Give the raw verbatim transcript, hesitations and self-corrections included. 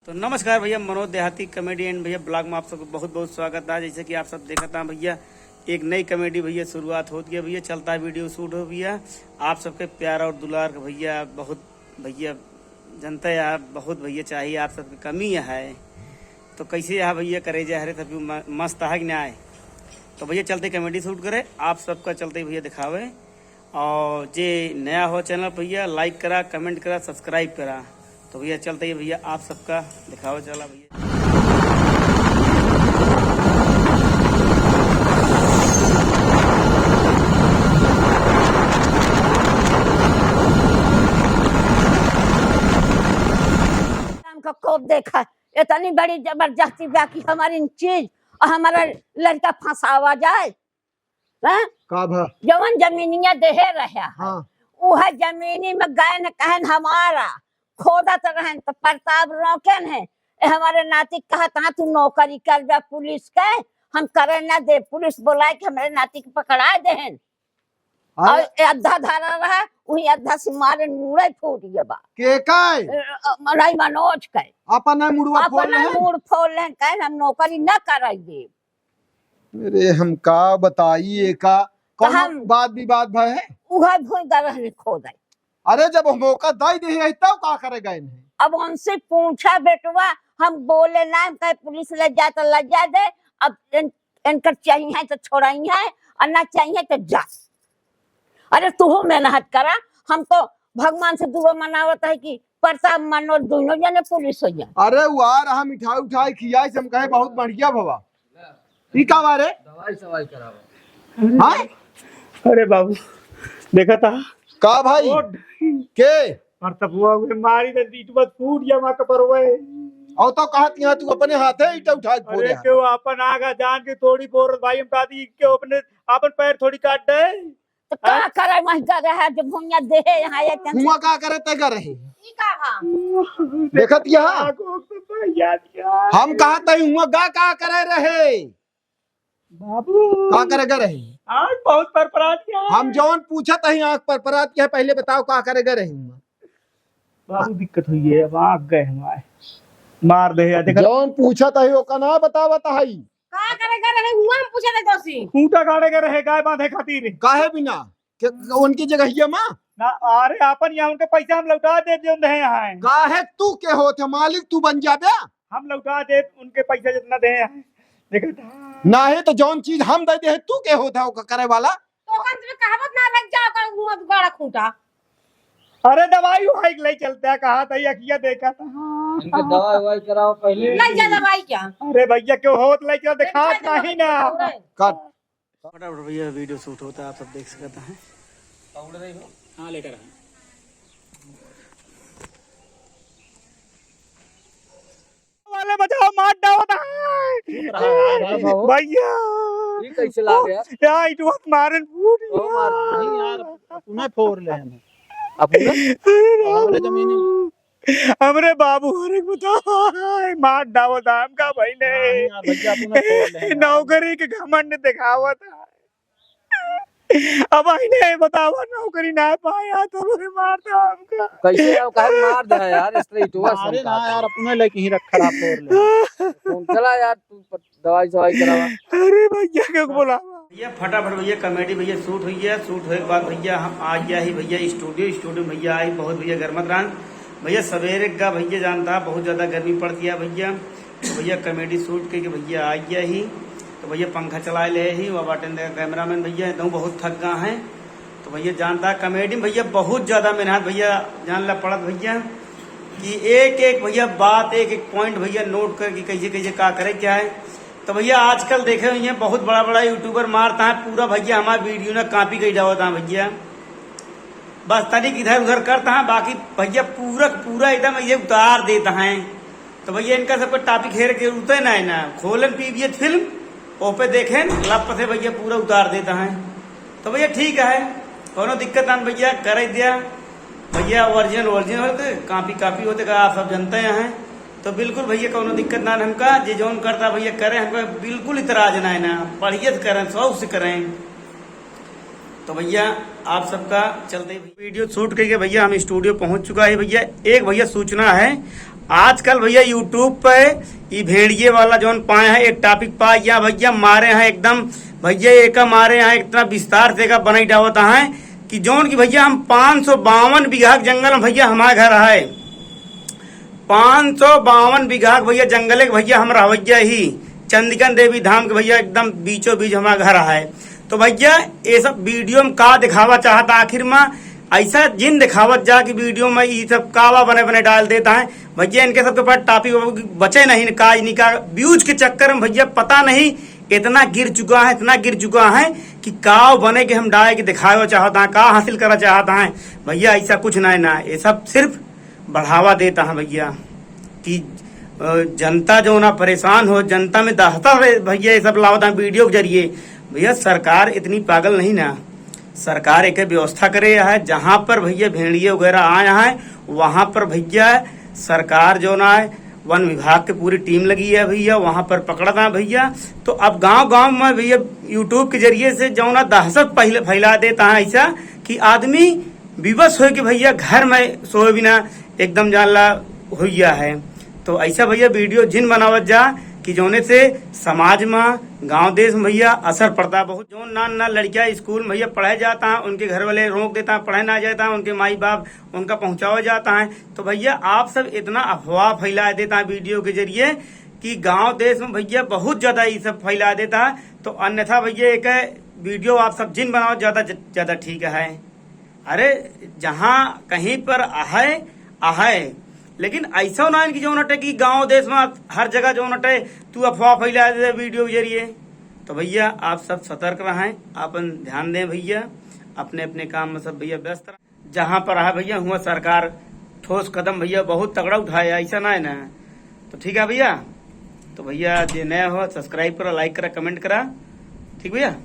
तो नमस्कार भइया, मनोज देहाती comedy and भइया vlog में आप सबको बहुत बहुत स्वागत है। जैसे कि आप सब देखत हैं भइया, एक नई comedy भइया शुरुआत होत गया भइया, चलता है video shoot हो भइया। आप सबके प्यार और दुलार का भइया बहुत भइया जनता यार बहुत भइया चाहिए, आप सबके कमी है। तो कैसे यहाँ भइया करे जा रहे तभी म-, मस्त है कि ना आए। तो भइया चलते comedy shoot करे, आप सबका चलते भइया दिखावे। और जे नया हो channel भइया like करा, comment करा, subscribe करा। तो भइया चलते ही भइया आप सबका दिखावे चला भइया। हमका खूब देखा, इतनी बड़ी जबरदस्ती बा कि हमारी चीज और हमारा लड़का फंसावा जाए। हैं? का भा? जवन जमीनिया देहे रहे है, हाँ। उहे जमीनी में गए न कहन हमारा, खोदत रहन तो प्रताप रोकेन है। ए, हमारे नाती कहत, "हाँ, तू नौकरी कर जा पुलिस के, हम करे ना दे।" पुलिस बोलाए के हमारे नाती के पकड़ा देहन। अरे। और ए अद्धा धरा रहा, वही अद्धा से मारे मुड़े फूट गया बा। के का है? ए, अ, नहीं, मनोज के। अपन है मुड़वा फोड़ अपना लेहन? मुड़ फोड़ लेहन, कहे, "हम नौकरी ना कराई देब।" अरे हम का बताई एका, कौन हम बात विवाद भय है? उहे भूमि गए रहने खोदे। अरे जब मौका दे दे है तब का करे गए नहीं? अब उनसे पूछा बेटवा, हम बोले ना, हम कहे पुलिस ले जाए तो ले जाए दे, अब इन, इनकर चाहिए तो छोड़ाई है और ना चाहिए तो जा। अरे तू मेहनत करा, हम तो भगवान से दुआ मनावत है कि प्रताप मनोज दोनों जने पुलिस हो जाए। अरे वो आ रहा मिठाई उठाई खियाई से हम कहे बहुत बढ़िया भवा। ई का बा रे? दवाई सवाई करावा। हाँ? अरे बाबू, देखा था? का भाई? ओ के? और तब वो उहे मारी तो ईंट मत फूट गया माँ का परवे। और तो कहत यहाँ तू अपने हाथे ईंटा उठा के फोड़े अरे है। केहू अपन आगा जान के थोड़ी बोल भाई, हम कहती केहू अपने, अपन पैर थोड़ी काट दे। तो का हाँ? करे वहीं का रहे जो भुइया देहे यहाँ एक हुआ का करे ते का रहे? ई का भा? देखत यहाँ? आगो तो भैया दिया। हम कहत हई हुआ गा का करे रहे? बाबू। का करे गा रहे? आँख बहुत परपरात है। हम जौन पूछत हई आँख परपरात है, पहले बताओ का करे गा रहे हुआ? बाबू दिक्कत हुई है, अब आँख गए हमारे। मार दे यार, देखा। जौन पूछत हई ओका ना बतावत हई। का करे गा रहे हुआ हम पूछे थे दोषी। खूंटा गाड़े गा रहे गाय बांधे खातिर। काहे बिना? के, उनकी जगहिया मा? ना, अरे आपन यहाँ उनके पैसा हम लौटा दे, जो दे हैं। काहे तू के होत है मालिक, तू बन जाबे? हम लौटा दे उनके पैसा जितना दे हैं। देखा था? नाही तो जौन चीज हम दे दे हैं, तू के होत है ओका करे वाला? तो ओकन से कहावत ना लग जाओ का मुँह गाड़ा खूंटा। अरे दवाई उवाई ले चलता है, कहा था ये अखिया देखा था। इनके दवाई उवाई कराओ पहले। ले जा दवाई क्या? अरे भैया क्यों होत ले चल, दिखात नहीं ना। काट। फटाफट भैया video shoot होता है, आप सब देख सकते हैं। हाँ, लेटर है। वाले बचाओ, मार डावत है। चुप रहा यार, बाबू। भैया। ये कैसे ला गया? यार, ईंटवा मारन फूट ओ, मार, गया। नहीं यार, अपना फोड़ ले हमें। अपना? अरे हमरे बाबू। जमीनी। हमरे बाबू, अरे बताओ, मार डावत है हमका भाई ने। नहीं यार, भैया, अपना फोड़ ले यार। नौकरी के घमंड दिखावत है। अब आई नहीं बतावा, नौकरी ना पाया तो मुझे मार दो हमका। कैसे आओ, काहे मार दे यार, इस तरह इटवा अरे ना यार, अपने लेके ही रख, खराब कर ले। फोन चला यार, तू प-, दवाई सवाई करावा। अरे भैया के बोलावा। भैया फटाफट भैया comedy भैया shoot हुई है, shoot होए के बाद भैया हम आ गया ही भैया studio, studio में भैया आई बहुत भैया गर्मत रहन। भैया सवेरे का भैया जानता बहुत ज्यादा गर्मी पड़ती है भैया, तो भैया comedy shoot के, के भैया आ गया ही। तो भैया पंखा चलाए ले ही, वह बाटेन देखा cameraman भैया, एकदम बहुत थक गा हैं। तो भैया जानता comedy में भैया बहुत ज्यादा मेहनत भैया जान ला पड़त भैया, कि एक एक भैया बात, एक एक point भैया note करके कैसे कैसे का करे क्या है। तो भैया आजकल देखे हुए हैं बहुत बड़ा बड़ा YouTuber मारता है पूरा भैया हमारा video ना copy कर डालता है भैया। बस तनिक इधर उधर करता है, बाकी भैया पूरा क पूरा एकदम ये उतार देता है। तो भैया इनका सबका topic हेरे के जरूरत है ना, है ना, खोलन पीवीएच film, ओपे देखें, लप से भैया पूरा उतार देता है। तो भैया ठीक है, कौनो दिक्कत ना भैया, करे दिया भैया, original original होते, copy copy होते का आप सब जानते हैं। तो बिल्कुल भैया कौनो दिक्कत ना हमका, जे जौन करता भैया करे, हमका बिल्कुल इतराज ना है ना, बढ़िया से करें, शौक से करें। तो भैया आप सबका चलते ही video shoot करके भैया हम studio पहुंच चुका है। भैया एक भैया सूचना है, आजकल भइया YouTube पे ई भेड़िए वाला जौन पाए हैं, एक topic पाए, या भइया मारे हैं एकदम, भइया एका मारे हैं, इतना विस्तार से एका बनाई डावत हैं कि जौन कि भइया हम पाँच सौ बावन बीघा के जंगल में भइया हमार घर है, पाँच सौ बावन बीघा के भइया जंगल के भइया हम रहवैया ही, चंदिकन देवी धाम के भइया एकदम बीचों बीच हमार घर है। तो भइया ये सब video में का दिखावा चाहता आखिर में, ऐसा जिन दिखावत जा कि video में ई सब कावा बने बने डाल देता है। भइया इनके सबके पास topic बचे नहीं न, काज नहीं का, views के चक्कर में भइया पता नहीं इतना गिर चुका है, इतना गिर चुका है कि काव बने के हम डाल के दिखावे चाहता है, का हासिल करना चाहता है। भइया ऐसा कुछ ना है ना, ये सब सिर्फ बढ़ावा देता है भइया कि, अ, जनता जो ना परेशान हो, जनता में दहशत है भइया, ये सब लावत हैं video के जरिए। भइया सरकार इतनी पागल नहीं ना, सरकार एक व्यवस्था करे है, जहाँ पर भइया भेड़िए वगैरह आए हैं, वहाँ पर भइया सरकार जो ना है, वन विभाग के पूरी team लगी है भइया, वहाँ पर पकड़ता है भइया। तो अब गांव गांव में भइया YouTube के जरिए से जो ना दहशत पहले फैला देता है ऐसा कि आदमी विवश होके भइया घर में सोए बिना एकदम जानला होइया है। तो ऐसा भइया video जिन बनावत जा कि जौने से समाज में, गांव देश में भइया असर पड़ता है बहुत। जौन नान ना लड़कियां school में भइया पढ़े जाता है, उनके घर वाले रोक देता है, पढ़े ना जाता है, उनके माई बाप उनका पहुंचावा जाता है। तो भइया आप सब इतना अफवाह फैला देता है video के जरिए कि गांव देश में भइया बहुत ज्यादा ये सब फैला देता है। तो अन्यथा भइया एक video आप सब जिन बनाओ ज्यादा, ज्यादा ठीक है। अरे जहाँ कहीं पर आहे, आहे, लेकिन ऐसा ना है कि जौन अटे कि गांव देश में हर जगह जौन अटे तू अफवाह फैला दे video के जरिए। तो भइया आप सब सतर्क रहें, अपन ध्यान दें भइया, अपने अपने काम में सब भइया व्यस्त रहें। जहाँ पर आहे भइया हुआ सरकार ठोस कदम भइया बहुत तगड़ा उठाए, ऐसा ना है ना। तो ठीक है भइया, तो भइया जे नया हो subscribe करा, like करा, comment करा, ठीक भइया।